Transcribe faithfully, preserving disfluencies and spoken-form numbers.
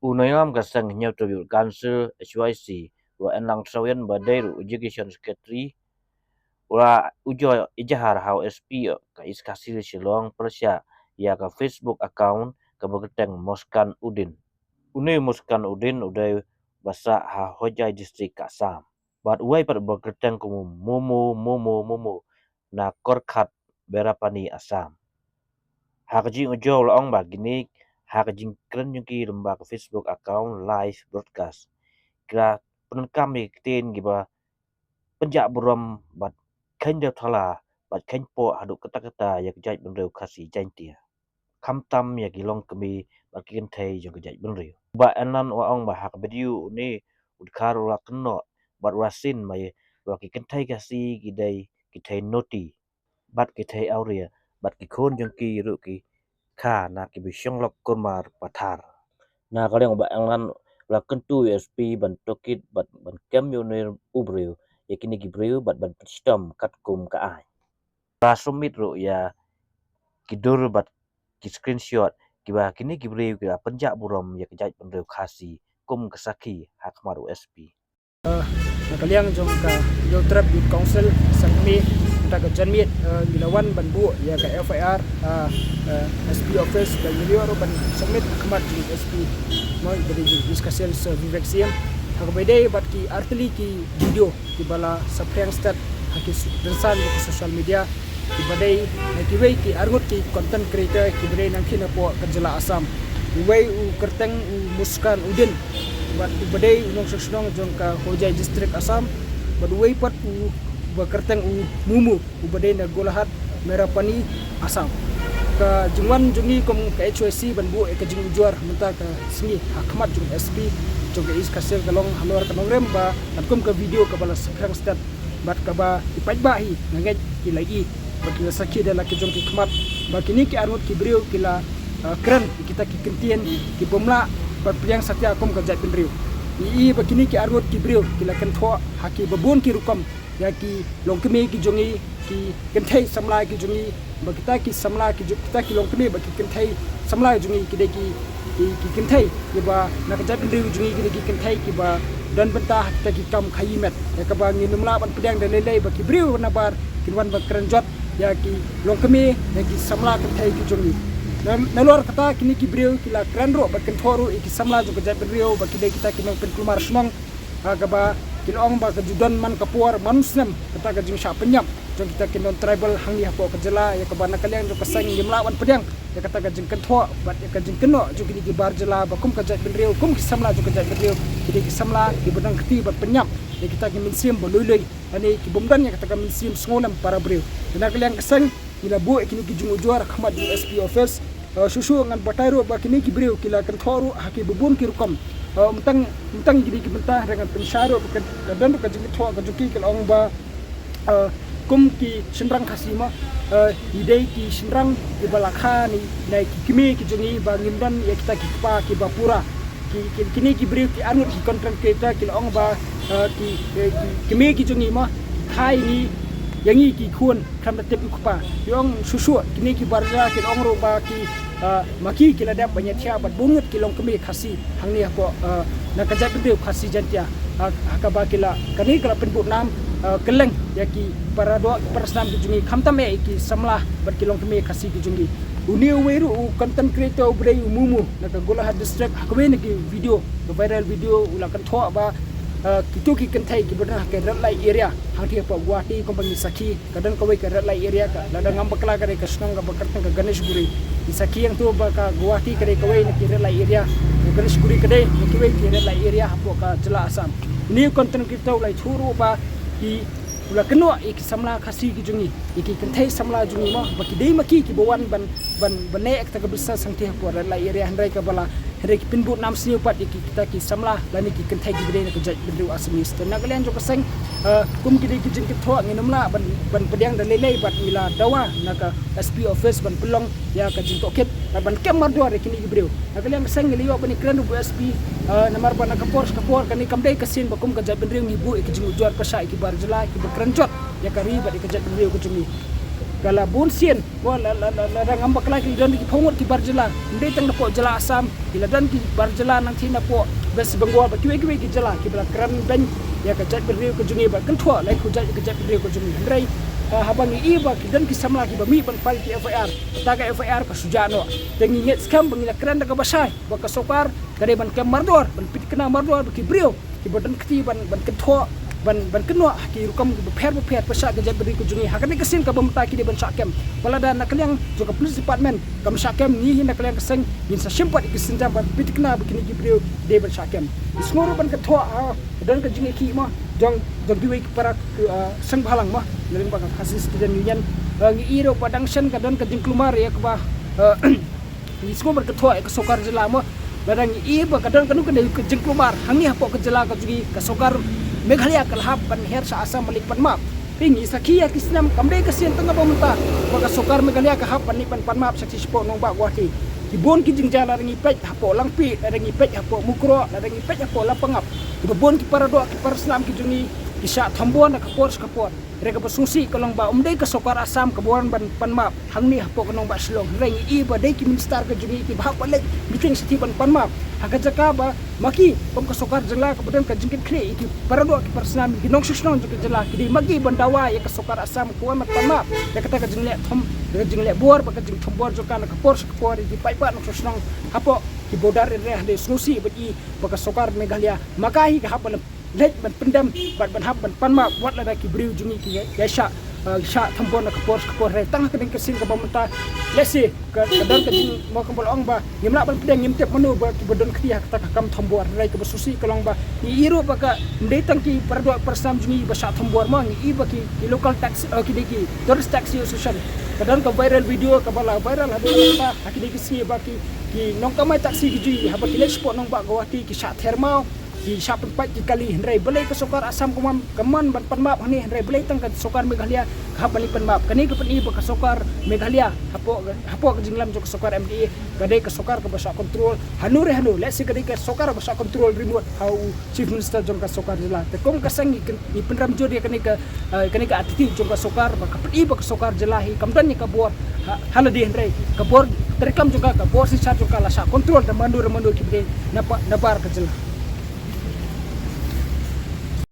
U nongïalam ka seng Hynñiewtrep Youth Council, H Y C, u Enlang Sawien, ba dei ruh u Education Secretary, u la ujor ijahar ha u S P ka East Khasi Hills Shillong pyrshah ïa ka Facebook account kaba kyrteng Muskan Uddin. Une u Muskan Uddin u dei ba sah ha Hojai District ka Assam. Bad uwei pat ba kyrteng kum u Momo, Momo, Momo, na Korkhat, Berapani, Assam. Ha ka jingujor u la ong ba kine, ha ka jingkren jong ki lyngba ka Facebook account live broadcast, ki la pyndonkam ïa ki ktien kiba pynjah burom bad kheiñ dewthala bad kheiñpoh haduh katta katta ïa ka jaitbynriew Khasi Jaiñtia, khamtam ïa ki longkmie bad ki kynthei jong ka jaitbynriew. Bah Enlang u ong ba ha ka video une u dkhar u la kynnoh bad u la sien ba ïa, ba ki kynthei Khasi ki dei ki thei naughty bad ki thei awria, bad ki khun jong ki ruh ki kha na kiba shong lok kulmar pathar. Na ka liang u Bah Enlang u la kyntu ïa u S P ban tohkit bad ban kem ïa une u briew, ïa kine ki briew bad ban pynshitom katkum ka aiñ. U la submit ruh ïa ki dur bad ki screenshot kiba kine ki briew ki la pynjah burom ïa ka jaitbynriew Khasi kum ka sakhi ha khmat u S P. Na ka liang jong ka Hynñiewtrep Youth Council, seng kmie, mynta ka janmiet, eh, ngi la wan ban buh ïa ka F I R, eh, eh, S P office, ba ngi la ïoh ruh ban submit ha khmat jong S P, mo, ba dei jong East Khasi Hills, eh, Vivek Syiem. Ha kaba ïadei bad ki artylli ki video kiba la saphriang stet ha ki s-, rynsan jong ka social media, kiba dei na kiwei ki arngut ki content creator kiba dei nangkhie napoh ka jylla Assam. Uwei u kyrteng u Muskan Uddin, bad uba dei u nongshong shnong jong ka Hojai District, Assam, bad uwei pat u ba kyrteng u Mumu, uba dei na Golaghat, Merapani, Assam. Ka jingwan jong ngi kum ka H Y C ban buh ïa ka jingujor mynta ka sngi ha khmat jong S P jong ka East Khasi Hills ka long halor ka nongrim ba katkum ka video kaba la saphriang stet bad kaba i paidbah hi nga ngeit ki la i bad ki la sakhi da la ki jong ki khmat ba kine ki arngut ki briew ki la, uh, kren ïa kita ki kyntien ki bym lah ban pdiang satia kum ka jaitbynriew. I, i ba kine ki arngut ki briew ki la kynthoh ha kiba bun ki rukom ïa ki longkmie ki jong ngi, ki kynthei samla ki jong ngi, ba kita ki samla ki jong, kita ki longkmie bad ki kynthei samla jong ngi ki dei ki, ki, ki kynthei kiba na ka jaitbynriew jong ngi ki dei ki kynthei kiba don bynta ha kita ki kam khaïi met. Ïa kaba ngin ym lah ban pdiang da lei lei ba ki briew nabar kin wan ban kren jot ïa ki longkmie, ïa ki samla kynthei ki jong ngi. Na, nalor kata kine ki briew ki la kren ruh bad kynthoh ruh ïa ki samla jong ka jaitbynriew ba ki dei kita ki nongpynkulmar shnong. Ha kaba ki la ong ba ka ju don man ka por man snem kata ka jingshah pynïap jong kita ki non-tribal hangne hapoh ka jylla, ïa kaba na ka liang jong ka seng ngim lah ban pdiang ïa kata ka jingkynthoh bad ïa ka jingkynnoh jong kine ki bar jylla ba kum ka jaitbynriew, kum ki samla jong ka jaitbynriew, ki dei ki samla kiba dang kti bad pynïap ïa kita ki mynsiem ba lui lui, lane ki bym don ïa kata ka mynsiem sngewlem para briew. Te na ka liang ka seng ngi la buh ïa kine ki jingujor ha khmat jong S P office. Uh, shuh shuh ngan batai ruh ba kine ki briew ki la kynthoh ruh ha kiba bun ki rukom. Uh, ym tang, ym tang kine ki bynta, hynrei ngan pynshai ruh ba ka, ka don ruh ka jingkynthoh ka jong ki, ki la ong ba, uh, kum ki shynrang Khasi mo, uh, i dei ki shynrang kiba la kha ne, ne ki kmie ki jong ngi ba ngim don ïa kita ki kpa kiba pura. Ki, ki, kine ki briew ki arngut ki content creator ki la ong ba, uh, ki, eh, ki kmie ki jong ngi mo, ki kha ïa ngi, ïa ngi ki khun khlem da tip u kpa. Ki ong shuh shuh, kine ki bar jylla ki ong ruh ba ki, ah, ma ki ki la dep ban ïathiah bad bun ngut ki longkmie Khasi hangne hapoh, ah, na ka jaitbynriew Khasi Jaiñtia. Ah, ha kaba ki la, kane ka la pynbud nam, ah, kylleng ïa ki para doh, ki para snam ki jong ngi, khamtam eh ïa ki samla bad ki longkmie Khasi ki jong ngi. Une uwei ruh u content creator uba dei u Mumu na ka Golaghat District, ha kawei na ki video, ka viral video, u la kynthoh ba, ah, kito ki kynthei kiba don ha ka red light area hangtei hapoh Guwahati, kumba ngi sakhi, ka don kawei ka red light area, ka lada ngam bakla ka dei ka shnong kaba kyrteng ka Ganeshguri. Ngi sakhi hangto ba ka Guwahati ka dei kawei na ki red light area, ka Ganeshguri ka dei na kiwei ki red light area hapoh ka jylla Assam. Une u content creator u la ïathuh ruh ba ki, u la kynnoh ïa ki samla Khasi ki jong ngi, ïa ki kynthei samla jong ngi mo, ba ki dei ma ki kiba wan ban, ban, ban leh ïa kata ka business hangtei hapoh red light area, hynrei kaba la, hynrei ki pynbud nam sniew pat ïa ki, kita ki samla lane ki kynthei kiba dei na ka jaitbynriew Assamese. Te na ka liang jong ka seng, eh, kum ki dei ki jingkynthoh, ngin ym lah ban, ban pdiang da lei lei bad ngi la dawa na ka S P office ban pynlong ïa ka jingtohkit, ban kem mardor ïa kine ki briew. Na ka liang ka seng ngi la ïoh ban ïakren ruh bad u S P, eh, namar ba na ka por sha ka por kane kam dei ka sien ba kum ka jaitbynriew ngi buh ïa ka jingujor pyrshah ïa ki bar jylla kiba kren jot ïa ka ri bad ïa ka jaitbynriew ka jong ngi. ka la bun sien, wa la la la la ngam bakla ki don ki phew ngut ki bar jylla. Ym dei tang napoh jylla Assam, ki la don ki bar jylla nangta napoh West Bengal bad kiwei kiwei ki jylla kiba la kren beiñ ïa ka jaitbynriew ka jong ngi bad kynthoh lehse ka jait ka jaitbynriew ka jong ngi. Hynrei haba ngi i ba ki don ki samla kiba mih ban file ki F I R, kata ka F I R ka shu jah noh. Te ngi ngeit skhem ba ngi la kren da kaba shai ba ka sorkar ka dei ban kem mardor, ban pynthikna mardor ba ki briew kiba don kti ban ban kynthoh, ban ban kynnoh ha ki rukom kiba pher ba pher ba shah ka jaitbynriew ka jong ngi. Ha kane ka sien kaba mynta ki dei ban shah kem. Wat lada na ka liang jong ka police department kam shah kem, ngi hi na ka liang ka seng ngin sa shim pat ïa ki sienjam ban pynthikna ba kine ki briew dei ban shah kem. Ngi sngew ruh ban kynthoh ha ka don ka jingïakhih mo jong jong kiwei ki para seng bhalang mo, na liang ba ka Khasi Student Union. Ngi i ruh ba dang shen ka don ka jingkulmar ïa kaba ngi sngew ban kynthoh ïa ka sorkar jylla mo. Lada ngi i ba ka don kano kano ka jingkulmar hangne hapoh ka jylla ka jong ngi, ka sorkar Meghalaya ka la hap ban her sha Assam ban leit pan map. Phi, ngi sakhi ïa ki snem, kam dei ka sien tang ba mynta ba ka sorkar Meghalaya ka hap ban leit ban pan map sha ki shapoh nongbah Guwahati. Ki bun ki jingjia, lada ngi peit hapoh Langpih, lada ngi peit hapoh Mukroh, lada ngi peit hapoh Lapangap, kiba bun ki para doh ki para snam ki jong ngi ki shah thombor na ka por sha ka por. Hynrei kaba sngewsih ka long ba ym dei ka sorkar Assam kaba wan ban pan map hangne hapoh ka nongbah Shillong. Hynrei ngi i ba dei ki minister ka jong ngi kiba hap ban leit meeting shatei ban pan map. Ha ka jaka ba ma ki kum ka sorkar jylla kaba don ka jingkitkhlieh ïa ki para doh ki para snam, ïa ki nongshong shnong jong ka jylla, ki dei ma ki ban dawa ïa ka sorkar Assam ka wan ban pan map ïa kata ka jingleh thom, ka jingleh bor bad ka jingthombor jong ka na ka por sha ka por ïa ki paidbah nongshong shnong hapoh ki border area. Hynrei sngewsih ban i ba ka sorkar Meghalaya ma ka hi ka hap ban leit ban pyndem bad ban hap ban pan map wat lada ki briew jong ngi ki ïa shah, eh, shah thombor na ka por sha ka por. Hynrei tang ha kane ka sien kaba mynta, lehse ka ka don ka jing, mo, kumba la ong ba ngim lah ban pdiang, ngim tip mano ba kiba don kti ha kata ka kam thombor. Hynrei kaba sngewsih ka long ba ngi i ruh ba ka ym dei tang ki para doh para snam jong ngi ba shah thombor mo, ngi i ba ki ki local taxi, eh, ki dei ki tourist taxi association, ka don ka viral video kaba la viral ha dei ha ki dei ki sngi ba ki ki nongkamai taxi ki jong ngi haba ki leit shapoh nongbah Guwahati ki shah ther maw, ki shah pynpait ki kali. Hynrei balei ka sorkar Assam kam wan, kam wan ban pan map hangne, hynrei balei tang ka sorkar Meghalaya ka hap ban leit pan map? Kane ka pyni ba ka sorkar Meghalaya hapoh hapoh ka jinglam jong ka sorkar M D A ka dei ka sorkar kaba shah control hano re hano. Lehse ka dei ka sorkar ba shah control remote ha u Chief Minister jong ka sorkar jylla. Te kum ka seng ngi kyn-, ngi pynrem jur ïa kane ka, eh, kane ka attitude jong ka sorkar ba ka pyni ba ka sorkar jylla hi kam don ïa ka bor ha, ha lade, hynrei ka bor treikam jong ka, ka bor synshar jong ka la shah control da mano re mano kiba dei na ba-, na bar ka jylla.